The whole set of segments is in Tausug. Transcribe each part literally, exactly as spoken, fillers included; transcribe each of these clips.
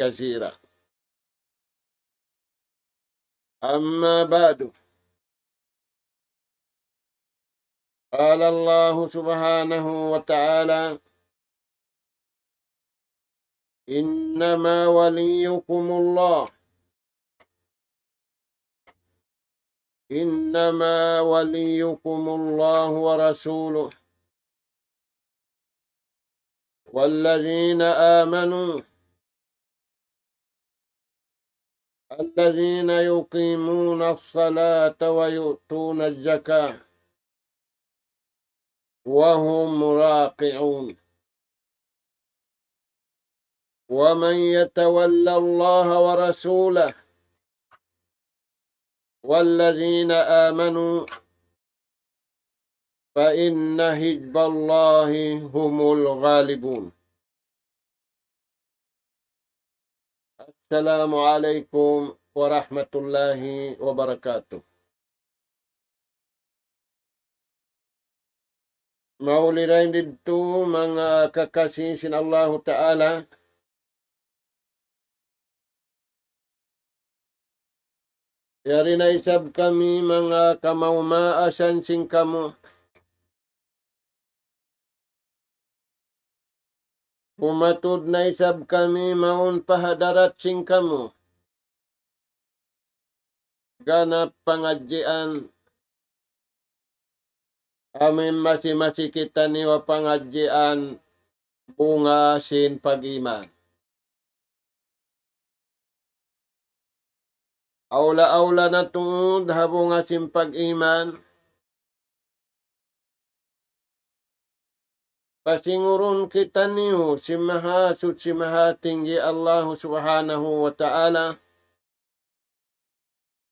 كثيرا. أما بعد، قال الله سبحانه وتعالى: إنما وليكم الله، إنما وليكم الله ورسوله والذين آمنوا الذين يقيمون الصلاة ويؤتون الزكاة وهم راكعون. ومن يتول الله ورسوله والذين آمنوا فإن حزب الله هم الغالبون. السلام عليكم ورحمة الله وبركاته. Mauli dayn didtu manga kakasi sin Allahu Ta'ala. Yari na isab kami manga kamaas-maasan sin kamu. Humatud na isab kami mawn pa hadarat sin kamu. Ganap pangadjian, amu in masi-masi kitaniyu ha pangadjian bunga sin pag-iman. Awla-awla na tuud ha bunga sin pag-iman, pasingurun kitaniyu sin Mahasuchi Mahatinggi Allahu Subhanahu wa Ta'ala,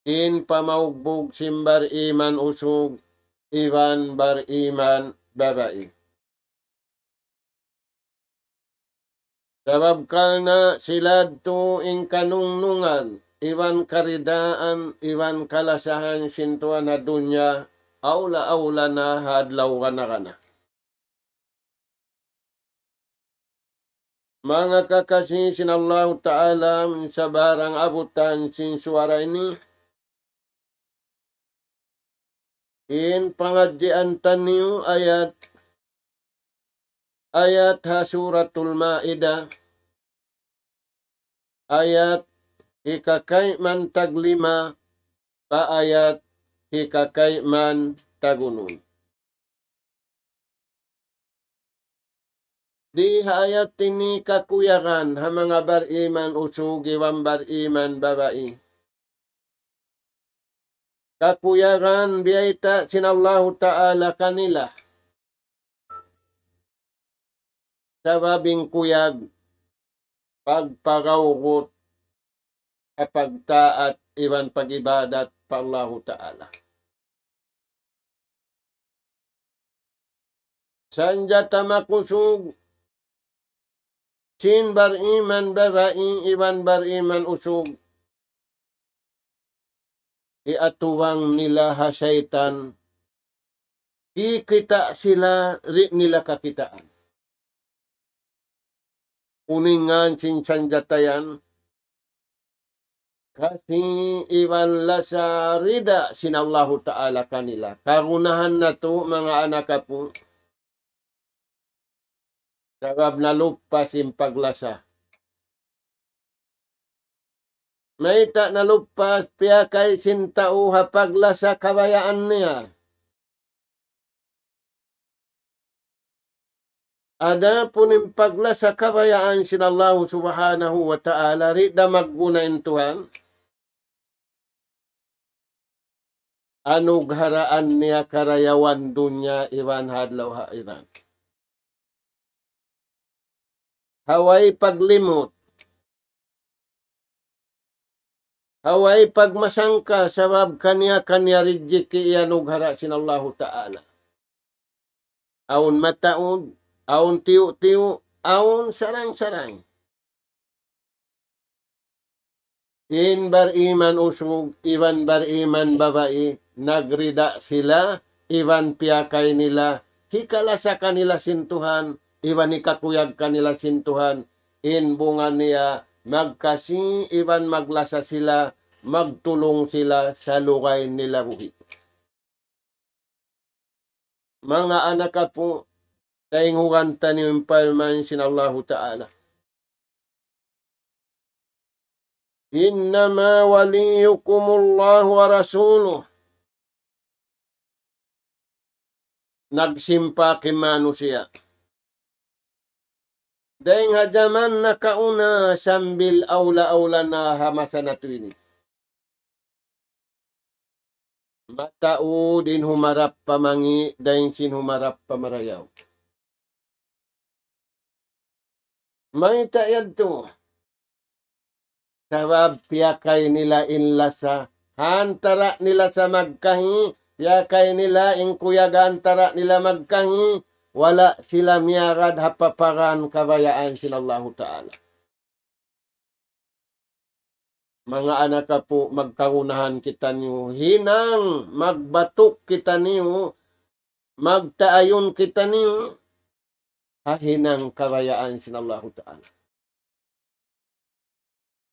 in pamaugbug sin bar-iman usug iban bar-iman babai. Sabab karna' sila yadtu in kanungnungan iban karidaan iban kalasahan sin Tuhan ha dunya, awla-awla na ha adlaw kana-kana. Manga kakasi sin Allahu Ta'ala, in sabarang abutan sin suwara ini, in pangadjian taniyu ayat, ayat ha Suratul Ma'idah, ayat hikakayman taglima pa ayat hikakayman tagunum. Di ha ayat ini kakuyagan ha manga bar-iman usug iban bar-iman babai. Kakuyagan biyayta' sin Allahu Ta'ala kanila. Sabab in kuyag pagpagawgut ha pagtaat iban pag-ibadat pa Allahu Ta'ala. Sanjata makusug sin bar-iman babai iban bar-iman usug, iyatubang nila ha saytan, kikita' sila di' nila kakitaan. Unu in ngan sin sanjata yan, kasi iban lasa rida sin Allahu Ta'ala kanila. Kagunahan natu', manga anak apu', sabab naluppas in paglasa. Mayta' naluppas? Piyakay sin tau ha paglasa kabayaan niya. Adapun in paglasa kabayaan sin Allahu Subhanahu wa Ta'ala, di' da magguna in Tuhan, anugharaan niya karayawan dunya iban ha adlaw akhirat. Ha way paglimut, ha way pagmasangka, sabab kaniya-kaniya rijiki' iyanughara' sin Allahu Ta'ala. Awn mataud, awn tiyu'-tiyu', awn sarang-sarang. In bar-iman usug iban bar-iman babai, nagrida sila, iban piyakay nila, hikalasa kanila sin Tuhan, iban hikakuyag kanila sin Tuhan, in bunga niya magkasi iban maglasa sila, magtulung sila salugay nila buhi'. Manga anak apu', taingugan taniyu in parman sin Allahu Ta'ala. إنما وليكم الله ورسوله. Nagsimpak in manusiya'. Dayn ha jaman nakauna sambil awla-awla na ha masa natu' ini. Mataud in humarap pa mangi', dayn sin humarap pa marayaw. Mayta' yadtu? Sabab piyakay nila in lasa, ha antara' nila sa magkahi, piyakay nila in kuyag ha antara' nila magkahi, wala' sila miyagad ha paparan kabayaan sin Allahu Ta'ala. Manga anak apu', magkagunahan kitaniyu, hinang magbatuk kitaniyu, magtaayun kitaniyu, ha hinang kabayaan sin Allahu Ta'ala.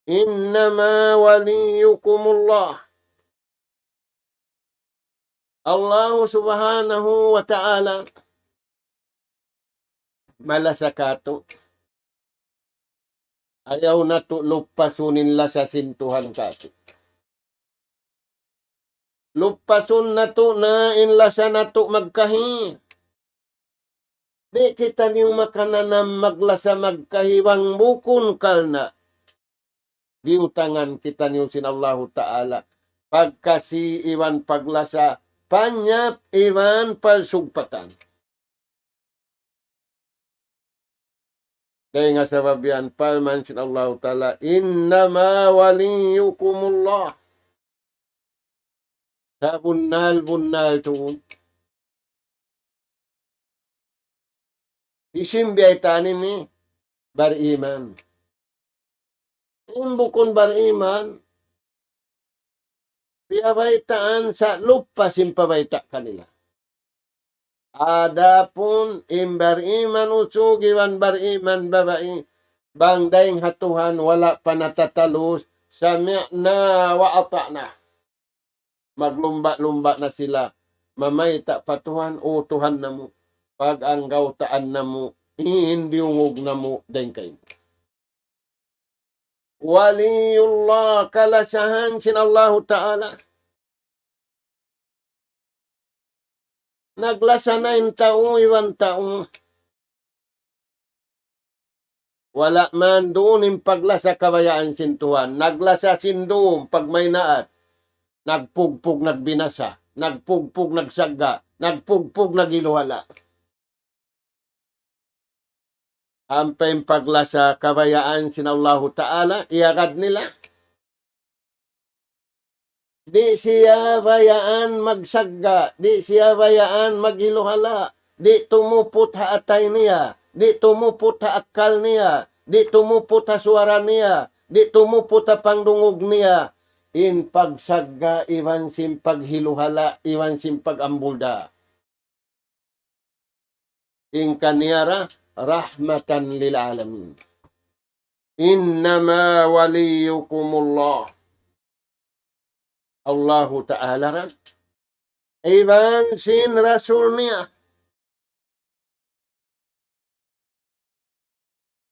إنما وليكم الله. Allahu Subhanahu wa Ta'ala malasa kātu'. Ayaw natu' luppasun in lasa sin Tuhan kātu'. Luppasun natu' na in lasa natu' magkahi. Di' kitaniyu makananam maglasa magkahi bang bukun karna' biyutangan kitaniyu sin Allahu Ta'ala pagkasi iban paglasa, panyap iban pagsugpatan. Dayn ha sabab yan, parman sin Allahu Ta'ala, إنما وليكم الله. Sabunnal-bunnal tuud, hisiyu in biyaytaan ini? Bariman. In bukun bariman, piyabaytaan sa' luppas in pabayta' kanila. Adapun in bariman usug iban bariman babai, bang dayn ha Tuhan wala' pa natatalus, سمعنا وأطعنا. Maglumba'-lumba' na sila mamayta' pa Tuhan, "O Tuhan namu', pag-anggawtaan namu' in diyungug namu' dayn kaymu." Waliyullah, kalasahan sin Allahu Ta'ala. Naglasa na in tau iban tau. Wala' man duun in paglasa kabayaan sin Tuhan. Naglasa sin dum pagmaynaat. Nagpugpug nagbinasa. Nagpugpug nagsagga'. Nagpugpug naghiluhala'. Ampa in paglasa kabayaan sin Allahu Ta'ala, iyagad nila. Di' siya bayaan magsagga', di' siya bayaan maghiluhala', di' tumuput ha atay niya, di' tumuput ha akkal niya, di' tumuput ha suwara niya, di' tumuput ha pangdungug niya, in pagsagga' iban sin paghiluhala', iban sin pag-ambulda. In kaniya ra رحمة للعالمين. إنما وليكم الله. Allahu Ta'ala ra. Iban sin Rasul niya.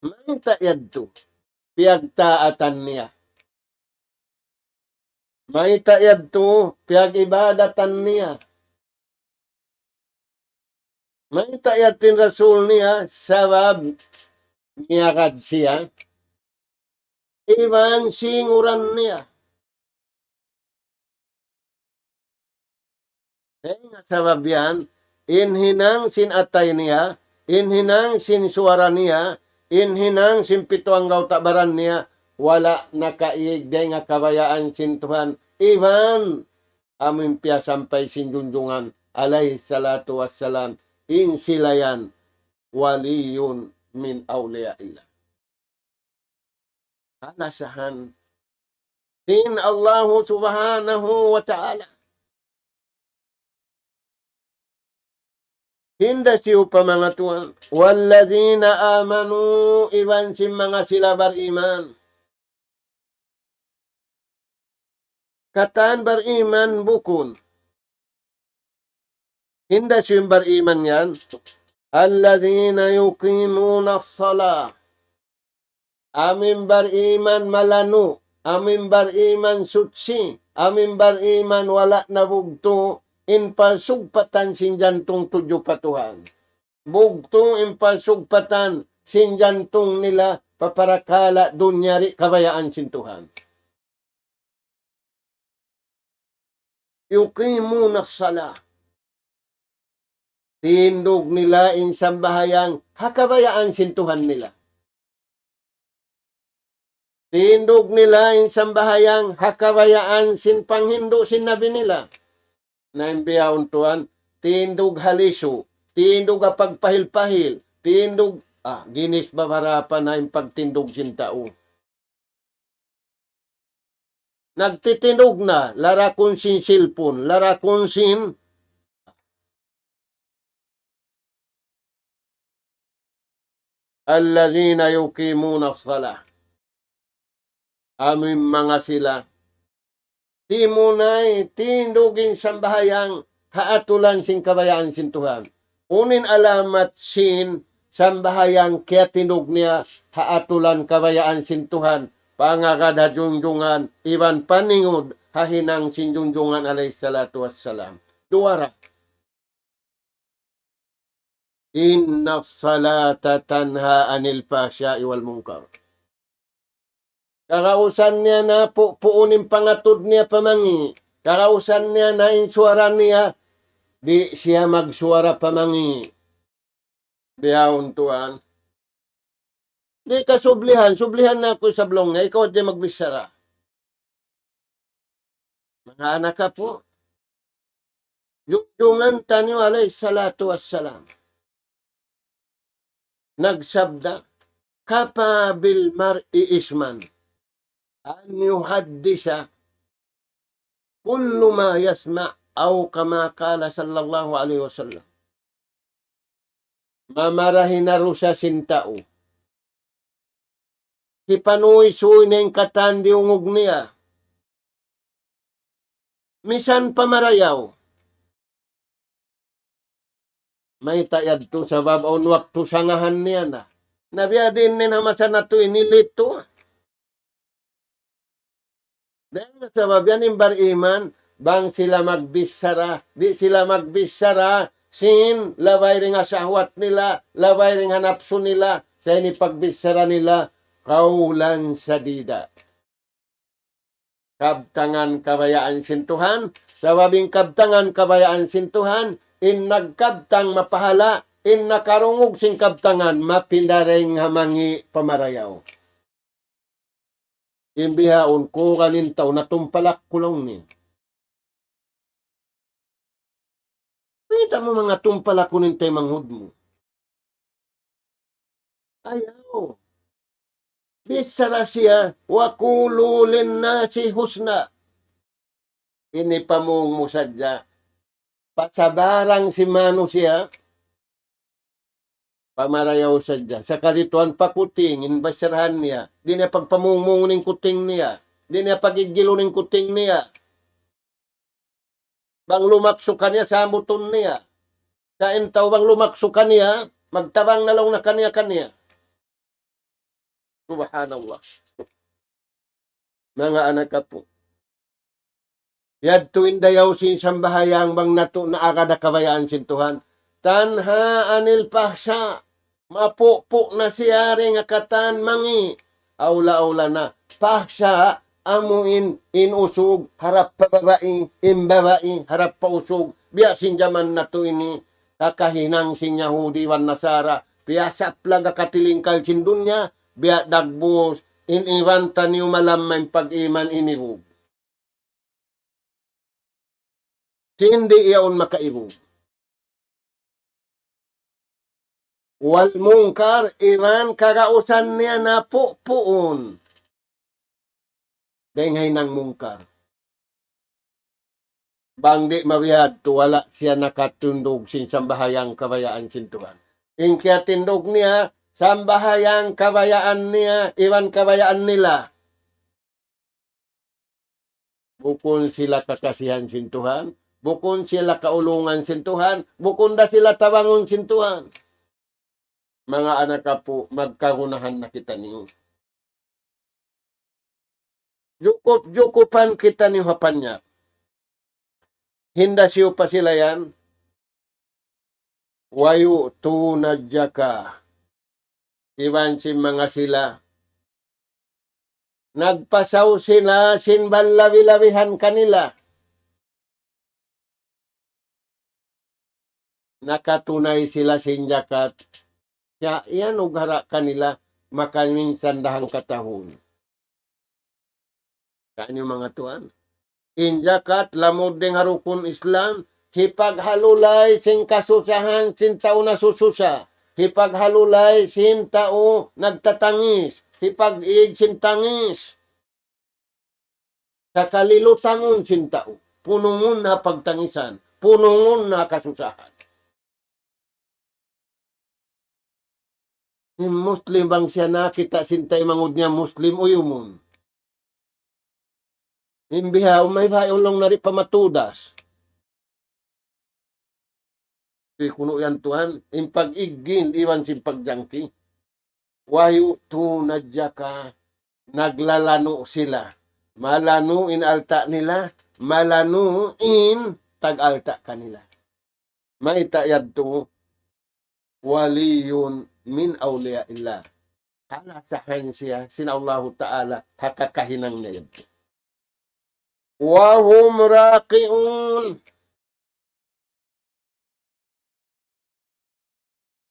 Mayta' yadtu piyagtaatan niya? Mayta' yadtu piyag-ibadatan niya? Mayta' yadtu in Rasul niya? Sabab miyagad siya iban singuran niya. Dayn ha sabab yan, in hinang sin atay niya, in hinang sin suwara niya, in hinang sin pitu anggawta' baran niya, wala' nakaig dayn ha kabayaan sin Tuhan, iban amu in piyasampay sin Junjungan alayhi salatu wassalam, in sila yan ولي من أولياء الله. Kalasahan sin Allahu Subhanahu wa Ta'ala. Hinda siyu pa manga tuwan, والذين آمنوا, iban sin manga sila bariman. Katan bariman bukun. Hinda siyu in bariman yan. الذين يقيمون الصلاة. Amu in bariman malanu', amu in bariman suchi, amu in bariman wala' na bugtu', in pasugpatan sin jantung tudju pa Tuhan. Bugtu' in pasugpatan sin jantung nila pa parakala' dunya di' kabayaan sin Tuhan. يقيمون الصلاة. Tindug nila in sambahayang ha kabayaan sin Tuhan nila. Tindug nila in sambahayang ha kabayaan sin panghindu' sin Nabi nila. Na in bihaun tuwan, tindug ha lisu, tindug ha pagpahil-pahil, tindug, ah, ginis ba barapa na in pagtindug sin tau. Nagtitindug na, larakun sin cellphone, larakun sin الذين يقيمون الصلاة. Amu in manga sila. Timunay, tindug in sambahayang ha atulan sin kabayaan sin Tuhan. Unu in alamat sin sambahayang kiyatindug niya ha atulan kabayaan sin Tuhan, pangagad ha junjungan, iban paningud ha hinang sin junjungan alayhi salatu wassalam. Duwa ra. إن الصلاة تنهى عن الفحشاء والمنكر. Kagausan niya na pu-, puun in pangatud niya pa mangi'. Kagausan niya na in suwara niya, di' siya magsuwara pa mangi'. Bihaun tuwan. Di' ka sublihan, sublihan na aku sablung niya, ikaw di' magbichara. Manga anak apu', junjungan taniyu alayhi salatu wassalam nagsabda, كفى بالمرء إثما أن يحدث كل ما يسمع، أو كما قال صلى الله عليه وسلم. Mamarahi na dusa sin tau. Hipanuysuy na in katan diyungug niya. Misan pamarayaw. Mayta' yadtu sabab awn waktu sangahan niya na. Na biya' diin in ha masa natu' ini litu. Dayn ha sabab yan in bariman, bang sila magbichara, di' sila magbichara sin labay dayn ha shahwat nila, labay dayn ha napsu nila, sa' in pagbichara nila, قولا سديدا. Kabtangan kabayaan sin Tuhan, sabab in kabtangan kabayaan sin Tuhan, in nagkabtang mapahala', in nakarungug sin kabtangan mapinda dayn ha mangi' pamarayaw. In bihaun ku kanin tau natumpalak ku laung niya. Mayta' mu manga tumpalakun in taymanghud mu? Ayaw. Bichara siya, وقولوا للناس حسنا. Ini pamung mu sadja. Pasabarang sin manusiya', pamarayaw sadja. Sakali tuwan pa kuting, in basarahan niya. Di' niya pagpamungmung in kuting niya. Di' niya pag-igilun in kuting niya. Bang lumaksu kaniya, sambutun niya. Sa' in tau bang lumaksu kaniya, magtabang na laung na kaniya-kaniya. Subhanallah. Manga anak apu'. Yadtu in dayaw sin sambahayang bang natu' naagad ha kabayaan sin Tuhan. تنهى عن الفحشاء. Mapupu' na siya dayn ha katan mangi'. Awla-awla na. Fahsha, amu in, in usug, harap pa babai, in babai, harap pa usug. Biya' sin jaman natu' ini, kakahinang sin Yahudi iban Nasara. Biya' saplag ha katilingkal sin dunya, biya' dagbus, in iban taniyu malamma in pag-iman inibug. Sin di' yaun makaibug. Wal munkar, iban kagausan niya napupuun. Dayn ha hinang munkar. Bang di' mabiyadtu, wala' siya nakatindug sin sambahayang kabayaan sin Tuhan. In kiyatindug niya, sambahayang kabayaan niya, iban kabayaan nila. Bukun sila kakasihan sin Tuhan, bukun sila kaulungan sin Tuhan, bukun da sila tabangun sin Tuhan. Manga anak apu', magkagunahan na kitaniyu. Jukup-jukupan kitaniyu ha panyap. Hinda siyu pa sila yan. ويؤتون الزكاة. Iban sin manga sila. Nagpasaw sila sin balabi-labihan kanila. Nakatunay sila sin jakat. Siya, iyanug ha ra kanila, makaminsan da hangkatahun. Kaniyu manga tuwan. In jakat, lamud dayn ha rukun Islam, hipaghalulay sin kasusahan sin tau nasususa, hipaghalulay sin tau nagtatangis, hipag-ig sin tangis. Sakali lutangun sin tau, punungun na pagtangisan, punungun na kasusahan. In Muslim bang siya nakita' sin taymanghud niya Muslim, uyumun. In bihaun, mayta' ulung nari pamatudas. Di kunu' yan tuwan, in pag-igin, iban sin pagjangki. ويؤتون الزكاة, naglalanu' sila. Malanu' in alta' nila, malanu' in tag-alta' kanila. Mayta' yadtu? ولي من أولياء الله. Kalasahan siya sin Allahu Ta'ala ha kakahinang niya yadtu. وهم راكعون.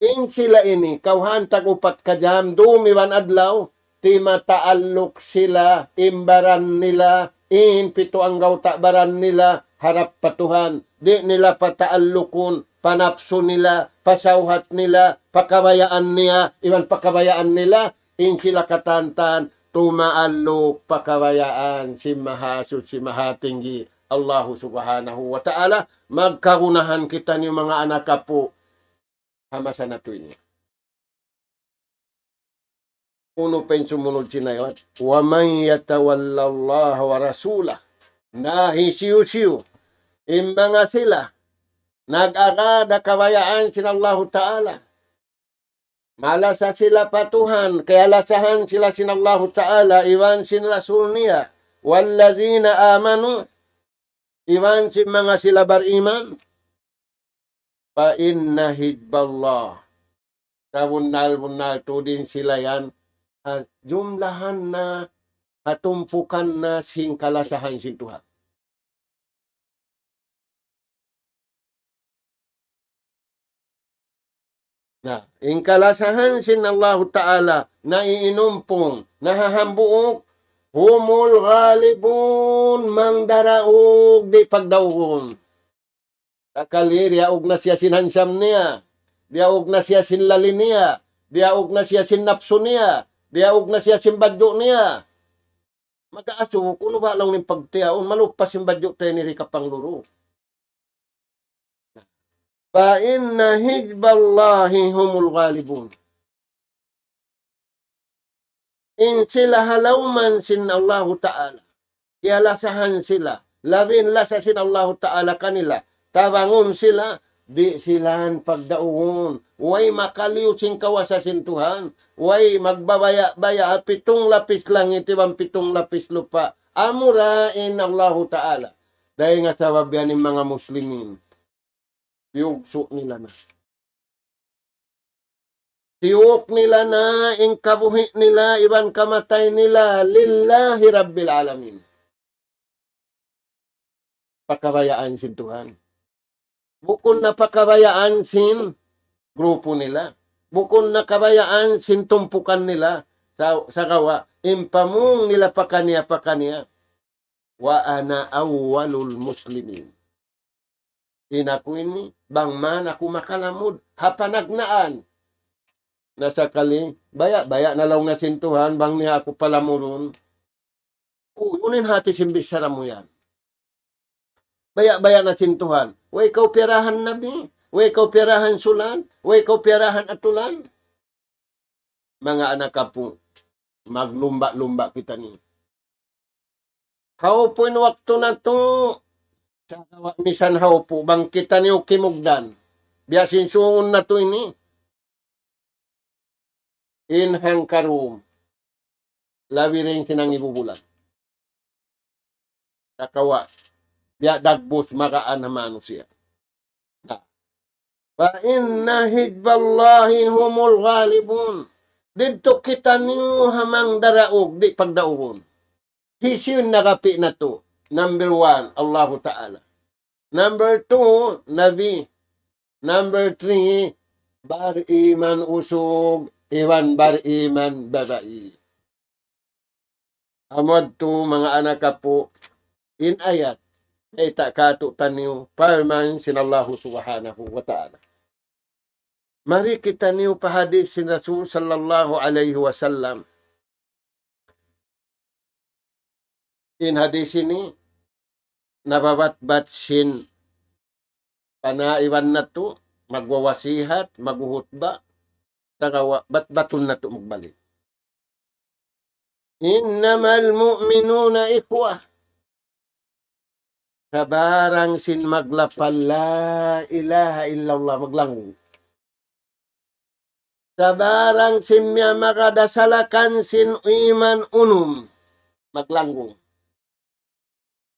In sila ini, kawhaan tag-upat ka jam, dum iban adlaw, timataalluk sila, in baran nila, in pitu anggawta' baran nila, harap pa Tuhan. Di' nila pataallukun, pa napsu nila, pa sawhat nila, pa kabayaan niya, iban pa kabayaan nila, in sila katantan, tumaalluk pa kabayaan sin Mahasuchi, Mahatinggi, Allahu Subhanahu wa Ta'ala. Magkagunahan kitaniyu manga anak apu', ha masa natu' ini. Unu pa in sumunud sin ayat? ومن يتول الله ورسوله. Na hisiyu-siyu, in manga sila, nag-agad ha kabayaan sin Allahu Ta'ala. Malasa sila pa Tuhan, kiyalasahan sila sin Allahu Ta'ala, iban sin Rasul niya. والذين آمنوا, iban sin manga sila bariman. فإن حزب الله. Sabunnal-bunnal tuud in sila yan, ha jumlahan na, ha tumpukan na sin kalasahan sin Tuhan. Na, in kalasahan sin Allahu Ta'ala, naiinumpung, nahahambuuk, هم الغالبون, mangdaraug di' pagdaugun. Sakali, diyaug na siya sin hansam niya, diyaug na siya sin lali niya, diyaug na siya sin napsu niya, diyaug na siya sin badju' niya. Mag-aasuk, unu ba laung in pagtiyaun, malupas in badju' ta ini di' kapangluru. فإن حزب الله هم الغالبون. In sila ha lawman sin Allahu Ta'ala, kiyalasahan sila, labi in lasa sin Allahu Ta'ala kanila, tabangun sila, di' sila pagdaugun, way makaliyu sin kawasa sin Tuhan, way magbabaya'-baya' ha pitung lapis langit iban pitung lapis lupa'. Amura in Allahu Ta'ala. Dayn ha sabab yan in manga Muslimin, piyugsu' nila na. Tiyuk nila na in kabuhi' nila iban kamatay nila لله رب العالمين. Pa kabayaan sin Tuhan. Bukun na pa kabayaan sin grupu nila. Bukun na kabayaan sin tumpukan nila. Sa-, sagawa', in pamung nila pakaniya-pakaniya. وأنا أول المسلمين. In aku ini, bang man aku makalamud ha panagnaan. Na sakali, baya'-baya' na laung na sin Tuhan, bang niya aku palamurun. Uy, unu in hati sin bichara mu yan? Baya'-baya' na sin Tuhan. Way kaw piyarahan nabi, way kaw piyarahan sulan, way kaw piyarahan atulan. Manga anak apu', maglumba'-lumba' kitaniyu. Hawpu in waktu natu', sagawa' misan hawpu, bang kitaniyu kimugdan. Biya' sin sungun natu' ini. In hangkarum. Labi dayn sin hangibubulan. Sagawa', biya' dagbus magaan ha manusiya'. Na. فإن حزب الله هم الغالبون. Didtu kitaniyu ha mangdaraug, di' pagdaugun. Hisiyu in nagapi' natu'? Number one, Allahu Ta'ala. Number two, Nabi. Number three, bariman usug, iban bariman babai. Amu yadtu manga anak apu', in ayat, bayta' kātu'niyu, parman sin Allahu Subhanahu wa Ta'ala. Mari kitaniyu pa hadis sin Rasul sallallahu alayhi wasallam. In hadis ini, nababatbat sin panaiban natu', magwawasihat, maghuhutba, sagawa' batbatun natu' magbalik. إنما المؤمنون إخوة. Sabarang sin maglapal la ilaha illallah maglanggung. Sabarang sin miyamagad ha salakan sin iman unum maglanggung.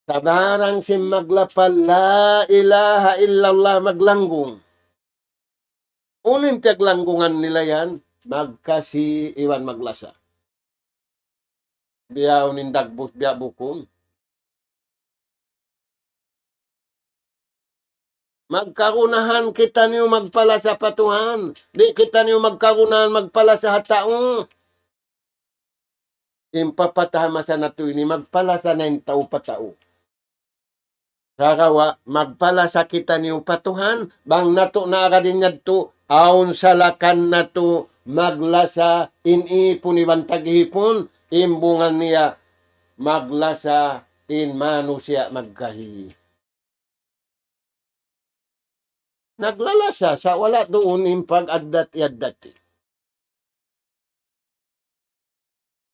Sabarang sin maglapal la ilaha illallah maglanggung. Unu in piyaglanggungan nila yan? Magkasi iban maglasa. Biya' unu in dagbus, biya' bukun. Magkagunahan kitaniyu magpalasa pa Tuhan. Di' kitaniyu magkagunahan magpalasa ha tau. In papatahan masa natu' ini, magpalasa na in tau pa tau. Sagawa', magpalasa kitaniyu pa Tuhan, bang natu' naagad in yadtu, awn salakan natu', maglasa in ipun iban tag-ipun, in bunga niya, maglasa in manusiya' magkahi. Naglalasa sa' wala' duun in pag-addat-addat.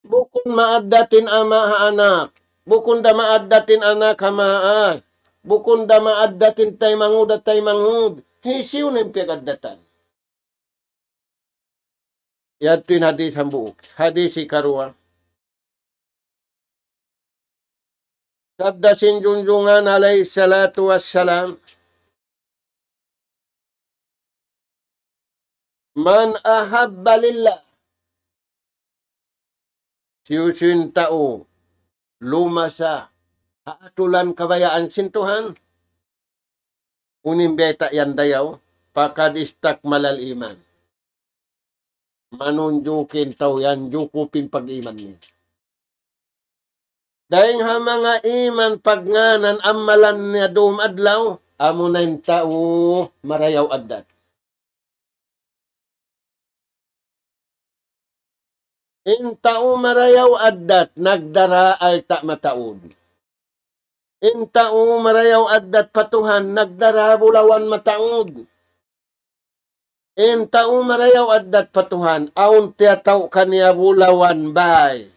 Bukun maaddat in ama' ha anak. Bukun da maaddat in anak ha maas. Bukun da maaddat in taymanghud ha taymanghud. Hisiyu na in piyag-addatan? Yadtu in hadis hambuuk. Hadis hikaruwa. Sabda sin Junjungan alayhi salatu wassalam, من أحب لله. Hisiyu-siyu in tau lumasa ha atulan kabayaan sin Tuhan, unu in bayta' yan dayaw, فقد استكمل الإيمان. Manunjuki in tau yan jukup in pag-iman niya. Dayng ha manga iman pagngānan amalan niya dūm adlaw, amuna in tau marayaw addat. In tau marayaw addat, nagdara alta' mataud. In tau marayaw addat pa Tuhan, nagdara bulawan mataud. In tau marayaw addat pa Tuhan, awn tiyatau kaniya bulawan bay.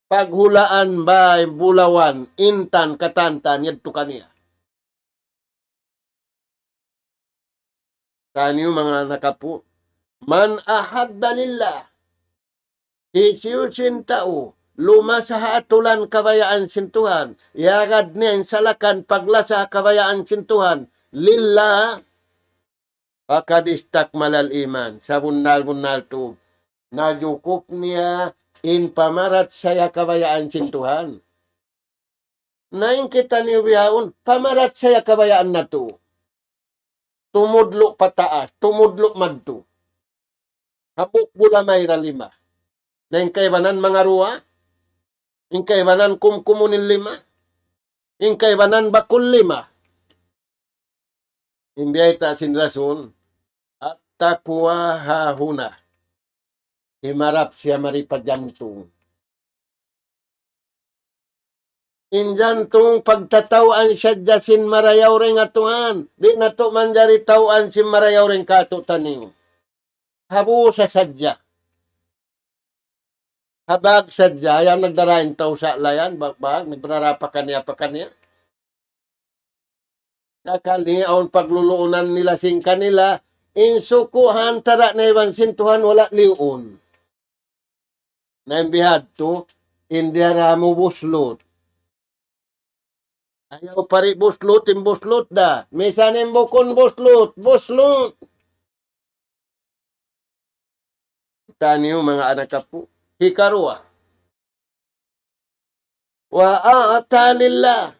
Paghulaan bay, bulawan, intan, katantan, yadtu kaniya. Kaniyu manga anak apu', من أحب لله. Hisiyu-siyu in tau lumasa ha atulan kabayaan sin Tuhan, iyagad niya in salakan paglasa kabayaan sin Tuhan, لله, فقد استكمل الإيمان. Sabunnal-bunnal tuud, najukup niya in pamarachaya kabayaan sin Tuhan. Na in kitaniyu bihaun, pamarachaya kabayaan natu'. Tumudlu' pataas, tumudlu' madtu. Hambuuk bulamay ra lima. Na in kaibanan manga duwa, in kaibanan kumkumun in lima, in kaibanan bakul lima. In biyayta' sin Rasul, التقوى ها هنا. Himarap siya mari pa jantung. In jantung pagtatawaan sadja sin marayaw dayn ha Tuhan. Di' natu' manjari tawaan sin marayaw dayn kātu'niyu. Habusa sadja. Habag sadja, yan nagdara in tau sa' layan, bagbag, nagbarara pa kaniya, pa kaniya. Sakali awn pagluluunan nila sin kanila, in suku' ha antara' na iban sin Tuhan wala' liyuun. Na in bihadtu, in diyara mu buslut. Ayaw pari buslut, in buslut da. Misan in bukun buslut, buslut. Taniyu manga anak apu'. Hikaruwa. وأعطى لله.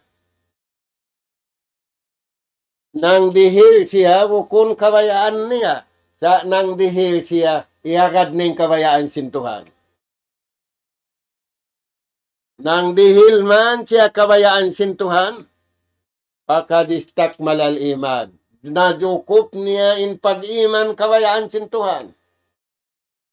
Nangdihil siya bukun kabayaan niya. Sa' nangdihil siya, iyagad niya in kabayaan sin Tuhan. Nangdihil man siya kabayaan sin Tuhan, فقد استكمل الإيمان. Najukup niya in pag-iman kabayaan sin Tuhan.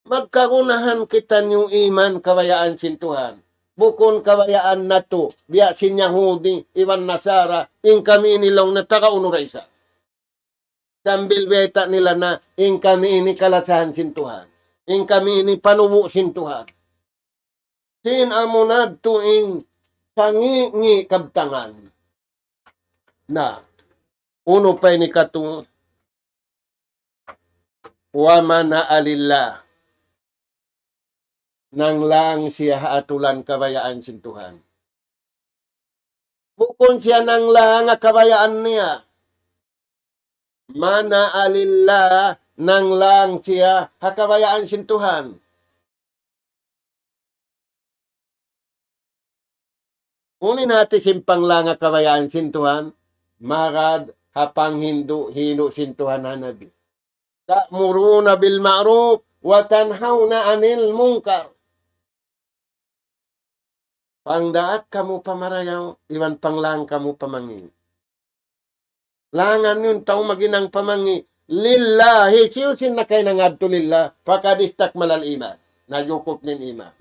Magkagunahan kitaniyu iman kabayaan sin Tuhan. Bukun kabayaan natu', biya' sin Yahudi, iban Nasara, in kami ini laung na taga unu da isab. Sambil bayta' nila na, in kami ini kalasahan sin Tuhan. In kami ini panubu' sin Tuhan. Sin amu na yadtu in sangi'-ngi' kabtangan. Na, unu pa ini katu', ومنع لله. Nanglang siya ha atulan kabayaan sin Tuhan. Bukun siya nanglang ha kabayaan niya. منع لله, nanglang siya ha kabayaan sin Tuhan. Unu in hati sin panglang ha kabayaan sin Tuhan, magad ha panghindu'-hindu' sin Tuhan ha Nabi. تأمرون بالمعروف وتنهون عن المنكر. Pangdaak kamu pa marayaw, iban panglang kamu pa mangi'. Langan niyu in tau maghinang pa mangi'. لله, hisiyu-siyu in nakahinang yadtu lillah, فقد استكمل الإيمان. Najukup niya in iman.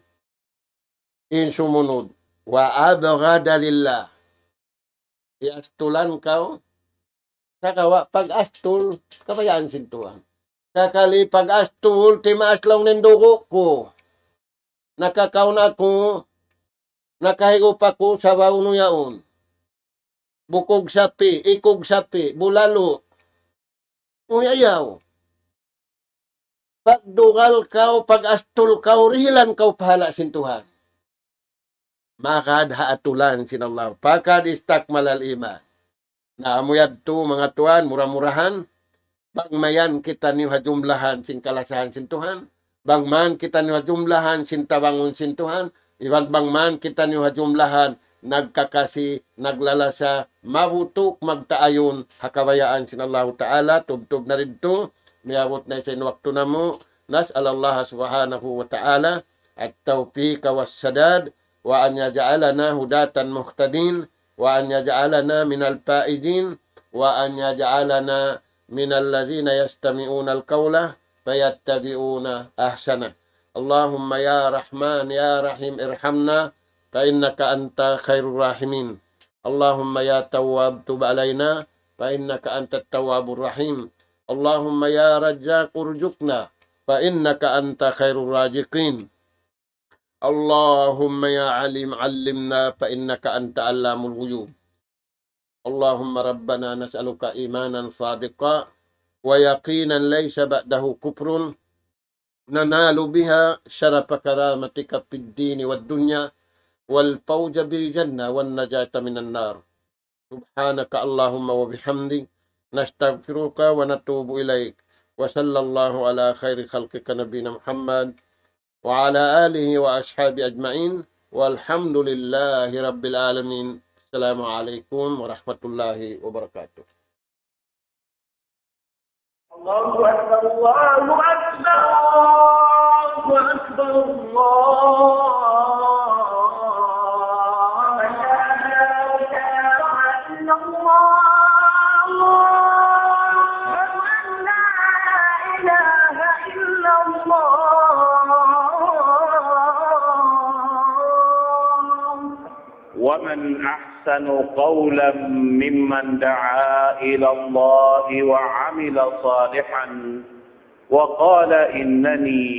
In sumunud, وأبغض لله. Iyastulan kaw, sagawa' pag-astul, kabayaan sin Tuhan. Sakali pag-astul, timaas laung niya in dugu' ku. Nakakaun aku, nakahigup aku, sabaw unu yaun. Bukug sapi', ikug sapi', bulalu'. Uy, ayaw. Pagdugal kaw, pag-astul kaw, dihilan kaw pahala' sin Tuhan. Magad ha atulan sin Allah. فقد استكمل الإيمان. Na, amu yadtu, manga tuwan, mura-murahan, bang mayan kitaniyu ha jumlahan sin kalasahan sin Tuhan, bang man kitaniyu ha jumlahan sin tabangun sin Tuhan, iban bang man kitaniyu ha jumlahan nagkakasi, naglalasa, mabutuk, magtaayun ha kabayaan sin Allahu Ta'ala, tubtub na didtu, miyabut na isab in waktu namu'. نسأل الله سبحانه وتعالى التوفيق والسداد، وأن يجعلنا هداة مهتدين، وأن يجعلنا من الفائزين، وأن يجعلنا من الذين يستمعون القول فيتبعون أحسنه. اللهم يا رحمن يا رحيم ارحمنا فإنك أنت خير الراحمين. اللهم يا تواب تب علينا فإنك أنت التواب الرحيم. اللهم يا رزاق ارزقنا فإنك أنت خير الرازقين. اللهم يا عليم علمنا فإنك أنت علام الغيوب. اللهم ربنا نسألك إيمانا صادقا ويقينا ليس بعده كفر ننال بها شرف كرامتك في الدين والدنيا والفوز بالجنة والنجاة من النار. سبحانك اللهم وبحمدك، نستغفرك ونتوب إليك. وصلى الله على خير خلقك نبينا محمد وعلى آله وأصحابه أجمعين. والحمد لله رب العالمين. السلام عليكم ورحمة الله وبركاته. الله أكبر، الله أكبر، الله أكبر، الله أكبر. لا إله إلا الله. أشهد أن لا إله إلا الله. ومن أحسن قولا ممن دعا إلى الله وعمل صالحا وقال إنني